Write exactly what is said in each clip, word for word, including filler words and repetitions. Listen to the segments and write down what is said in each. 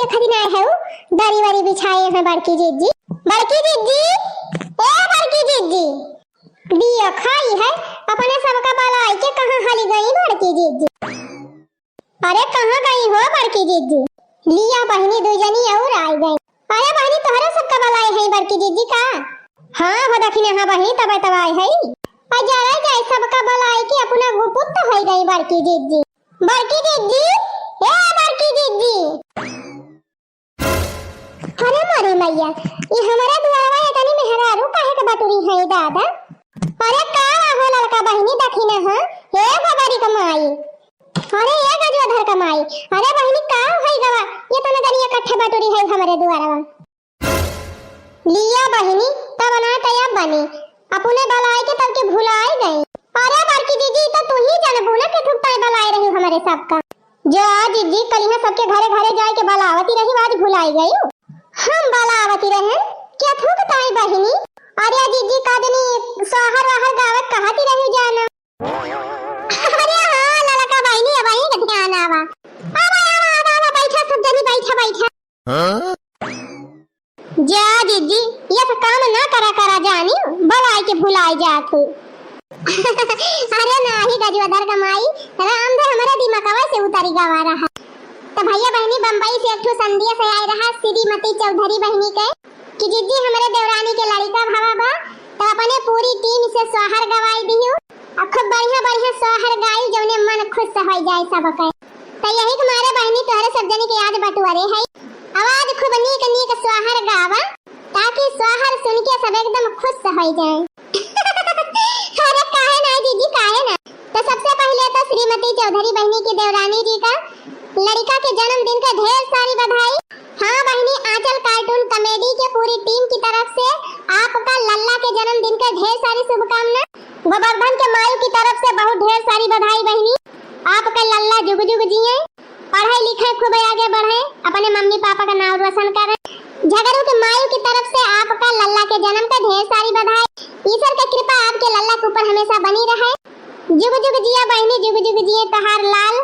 देखत नाहीं हउ, दरी वरी बिछाए हैं बड़की जिज्जी। बड़की जिज्जी, ए बड़की जिज्जी, दिया खाई है, अपने सबका बलाइ के कहाँ हली गई बड़की जिज्जी? अरे कहाँ गई हो बड़की जिज्जी? लिया बहिनी, दुइ जनी अउर आइ गई। अरे बहिनी, तोहरे सबका बलाए हैं बड़की जिज्जी का? हाँ हो दखिनहा बहिनी, तबे तब आए हैं। अरे जरा जाए, सबका बलाइ के अपना गुपुत होइ गई बड़की जिज्जी। बड़की जिज्जी, ए बड़की जिज्जी। अरे मोरी मैया, ई हमरे दुआरवा एतनी मेहरारू काहे के बटुरी है दादा? अरे का हो ललका बहिनी दखिनहा, हे गोबरी क माई, अरे ए गजोधर क माई, अरे बहिनी का होइ गवा, एतना जनी इकट्ठे बटुरी है हमरे दुआरवा। लिया बहिनी, तब ना तया बनी, अपने बलाइ के तब के भुलाइ गई। अरे बड़की जिज्जी, तो तू ही जानबू ना कि थुकताई बलाइ रही हमरे सबका। जा जिज्जी, कलिहा सबके घरे घरे जाइ के बलावती रही, आज भुलाइ गई। हम बलावती रहे, क्या थुकताई बहिनी? अरे जिज्जी, का दनी सोहर वाहर गावत कहती रही जाना। अरे हाँ, ललका बहिनी, अब वहीं के ध्यान आवा। आवा, आवा, आवा, आवा, बैठा सब जनी, बैठा, बैठा। हाँ? जा जिज्जी, ये सब काम ना करा करा जानी, बलाइ के भुलाइ जात हूँ। अरे नाही गजोधर क माई, राम दे हमरे दिमगवा से उतरी गवा रहा। त भइया बहिनी, बम्बई से एक ठो संदेश आए रहा श्रीमती चौधरी बहिनी के कि जिज्जी हमरे देवरानी के लड़िका भवा बा, त अपने पूरी टीम से सोहर गवाई दिहु। आ खूब बढ़िया बढ़िया सोहर गाई, जौने मन खुश होइ जाए सबके। त यही के मारे बहिनी तोहरे सब जनी के आज बटुअरे है। आवाज खूब नीक नीक सोहर गावा, ताकि सोहर सुन के सब एकदम खुश होइ जाए। अरे काहे ना जिज्जी, काहे ना। त सबसे पहिले त श्रीमती चौधरी बहिनी की देवरानी जी का लड़िका के जन्मदिन का ढेर सारी बधाई। हाँ बहिनी, आंचल कार्टून कॉमेडी के पूरी टीम की तरफ से आपका लल्ला के जन्मदिन का ढेर सारी शुभकामना। गोवर्धन के माई की तरफ से बहुत ढेर सारी बधाई बहिनी। आपका लल्ला जुग जुग जिए, पढ़े लिखे खूब आगे बढ़े, अपने मम्मी पापा का नाम रोशन करे। झगड़ू के माई की तरफ से आपका लल्ला के जन्म का ढेर सारी बधाई। ईश्वर का कृपा आपके लल्ला के ऊपर हमेशा बनी रहे। जुग जुग जिया बहिनी, जुग जुग जिए तोहार लाल।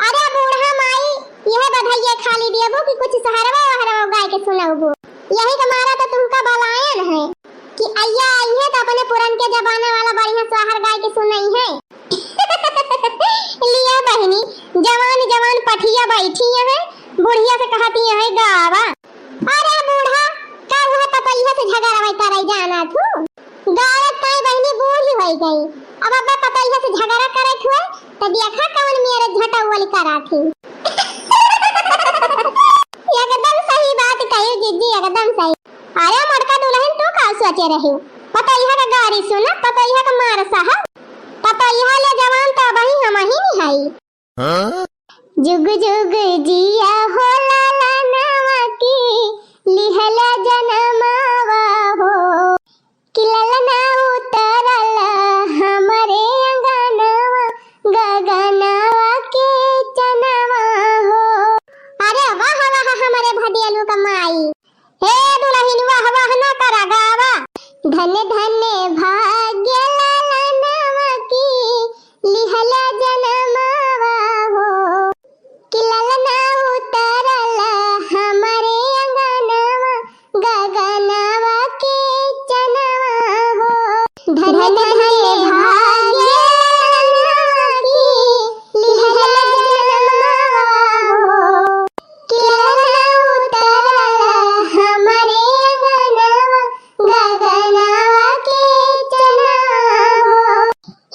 अरे बूढ़ा माई, यह बधाइया खाली देबू कि कुछ सोहरवा वहरवा गाय के सुनबू? यही के मारा तो तुमका बलायन है कि अइया आई है तो अपने पुरन के जमाना वाला बढ़िया सोहर गाय के सुनई है। लिया बहिनी, जवान जवान पठिया बैठी है, बुढ़िया से कहती है गावा। अरे बूढ़ा, का उहे पतोहिया से झगड़वा करे जाना थू? गावत ताई बहिनी बूढ़ी होइ गई, अब अब्बा पतोहिया से झगड़ा करत हुए, त देखा कौन मेरे झटौवल करा थी। एकदम सही बात कही जिज्जी, एकदम सही। अरे मोटका दुलहिन, तू का सोचे रही? पतोहिया का गारी सुना, पतोहिया का मार सहा, पतोहिया ले जवान त अबही हमही निहाई। हाँ? जुग जुग जिया हो लालनवा की लिहला जनमवा हो, कि ललना उतरल हमरे अंगनवा, गगनवा के चनवा हो। अरे वाह वाह हमरे भदियलू का माई, हे दुलहिन वाह वाह ना करा गावा। धन्य धन्य भाग्य लालनवा की लिहला जनमवा हो, कि ललना उतरल हमरे अंगनवा, गगनवा के चनवा हो। धन्य धन्य भाग्य लालनवा की लिहला जनमवा हो, कि ललना उतरल हमरे अंगनवा, गगनवा के चनवा हो।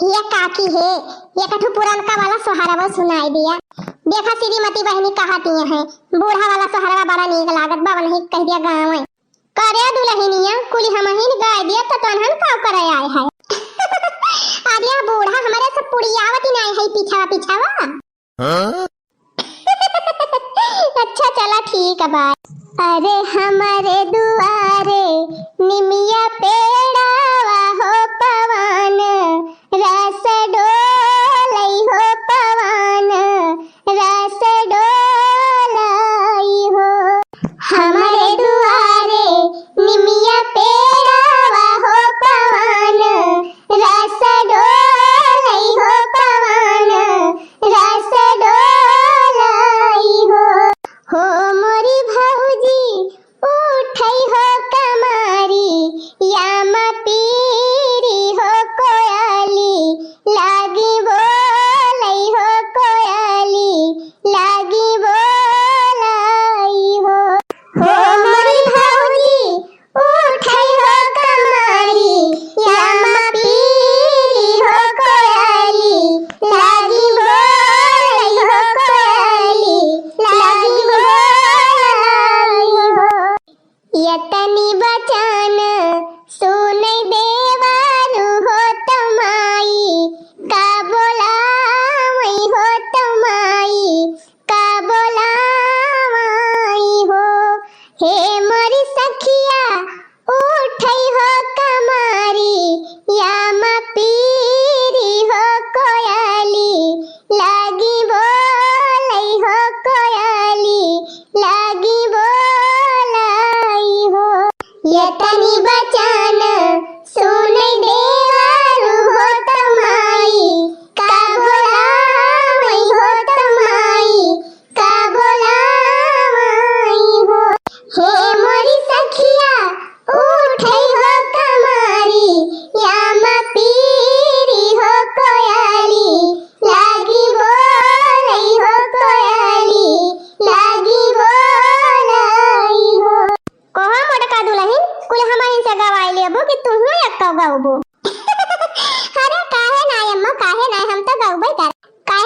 हे काकी हे, एक ठो पुरनका वाला सोहरवा सुनाई दिया। देखा श्रीमती बहिनी कहती हैं, बूढ़ा वाला सोहरवा बड़ा नीक लागत बा, वही कह दिया गावे। करे दुलहिनिया, कुली हमहिन गाय दिया त तोहन का करे आए है। अरे बूढ़ा हमरे सब पुड़ियावती नाई है पीछावा पीछावा। हाँ? अच्छा चला ठीक बा। अरे हमरे दुआरे निमिया पेड़ावा हो पवन रस डोलई हो पवन रस डोलई हो। हमरे दुआरे निमिया पेड़ावा हो पवन रस डोलई हो पवन रस डोलई हो। हो मोरी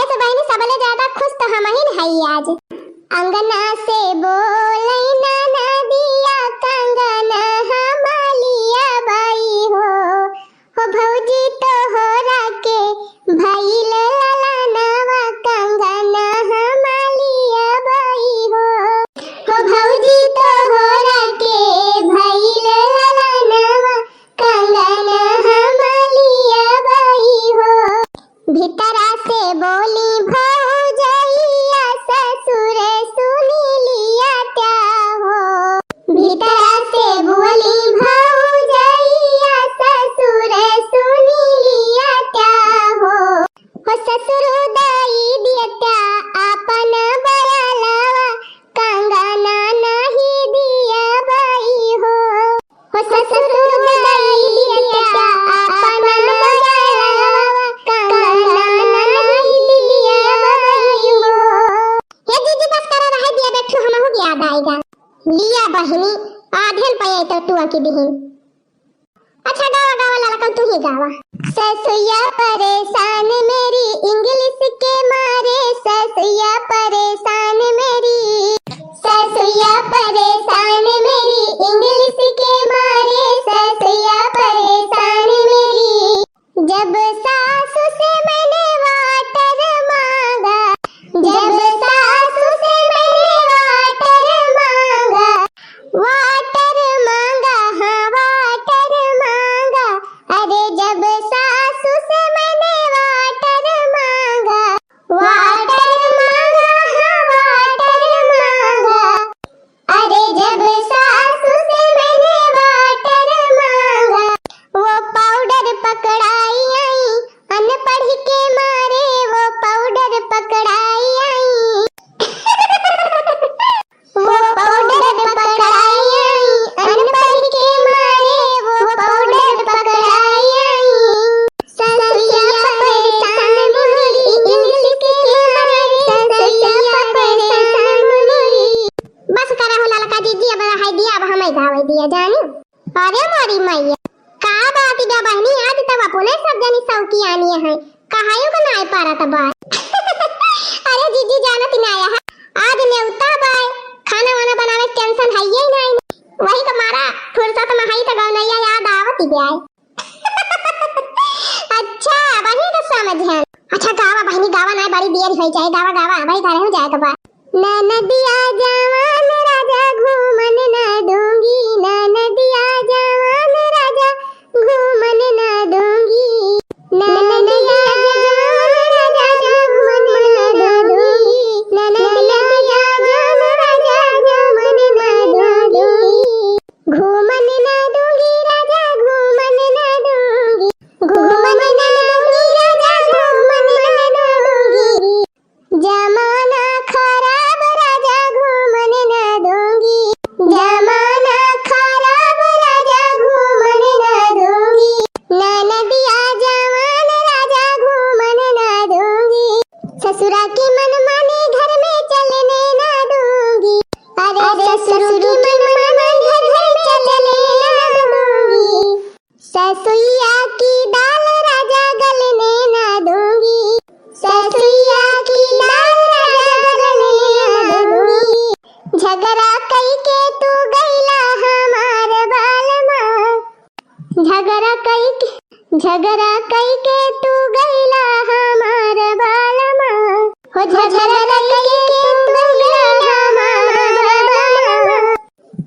से बहिनी सबले ज्यादा खुश तो हमहिन हई आज। अंगना से बोलै ना नदिया, कंगन हम लियबै हो। हो भौजी तोहरा के भइल ललनवा, कंगन हम लियबै हो। हो भौजी तोहरा के भइल ललनवा, कंगन हम लियबै हो। भीतरा से बोली भौजइया, ससुर सुनी लिया त्या हो। भीतरा से बोली भौजइया, ससुर सुनी लिया त्या हो। हो ससुर दई दिया त्या आपन बयलवा, कंगन नाही दियबै हो। हो ससुर दई दिया त्या आपन बयलवा, कंगन नाही दियबै हो। हे जीजी बस करा, रहे दिया, बैठो, हमहू के याद आइगा। लिया बहिनी, आधेन पये तो टुआ की दिहिन। अच्छा गावा, गावा ललका, तू ही गावा। ससुइया परेशान मेरी English के मारे, ससुइया परेशान मेरी, ससुइया परेशान मेरी English के मारे, ससुइया परेशान मेरी। जब सासू से मैंने water मांगा, जब सासू से मैंने water मांगा, water मांगा, हाँ, water मांगा। अरे, जब सासू से मैंने water मांगा, water मांगा, हाँ, water मांगा। अरे, जब सासू से मैंने water मांगा, वो powder पकड़ाई आई, अनपढ़ के मारे वो powder पकड़ाई आई। वो powder पकड़ाई आई, अनपढ़ के मारे वो powder पकड़ाई आई। ससुइया परेशान मोरी, English के मारे ससुइया परेशान मोरी। बस करा हो ललका जीजी, अब रहाई दिया, अब हमइ गावइ दिया जानी। अरे मोरी मैया, का बात बा बहिनी, आज तब अपने सब जनी सौकी आनी है, कहायो का नाय पारत बा। अरे जीजी जानत ही नाय है, आज नेवता बा, खाना वाना बनावे के tension है ही नाय, वही का मारा फुर्सत में हई त गवनैया याद आवत ही जाए। अच्छा, बहिनी का समझ है। अच्छा, गावा बहिनी, गावा ना, बड़ी देर होइ जाए, गावा, गावा, भाई घरे हो जाए के बा। ननदिया जवान राजा घूमन ना दूंगी, ननदिया जवान राजा घूमन ना दूंगी, ननदिया जवान राजा घूमन ना दूंगी, ननदिया जवान राजा घूमन ना दूंगी। घूमन ना दूंगी राजा, घूमन ना दूंगी, घूमन ना दूंगी राजा, घूमन ना दूंगी। जमाना खराब राजा, घूमन ना दूंगी, जमाना खराब राजा, घूमन ना दूंगी। ननदिया जवान राजा, घूमन ना दूंगी। ससुरा की मनमानी घर में चलने ना दूंगी। अरे ससुर की मनमानी घर में चलने ना दूंगी। ससुइया की दाल राजा गलने ना दूंगी। ससुइया की दाल राजा गलने ना दूंगी। झगड़ा कई के तू गइला हमार बालमा। झगड़ा कई के, झगड़ा कई के तू गइला हमार बालमा। हो झगड़ा कई के तू गइला हमार बालमा।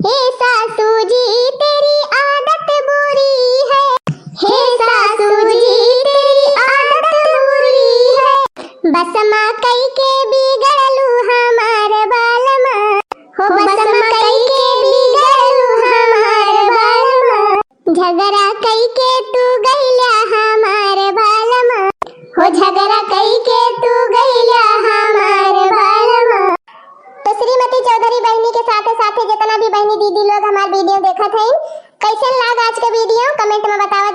हे सासू जी तेरी आदत बुरी है, हे सासू जी तेरी आदत बुरी है। बसमा कई के बिगड़लू हमार बालमा, हो बसमा कई के बिगड़लू हमार बालमा। झगड़ा कई के तू गइला हमार बालमा, हो झगड़ा कई के तू गइला हमार बालमा। तो श्रीमती चौधरी बहिनी के साथे साथे जितना भी बहिनी दीदी लोग हमार video देखत हैं, कैसन लाग आज के video comment में बतावा।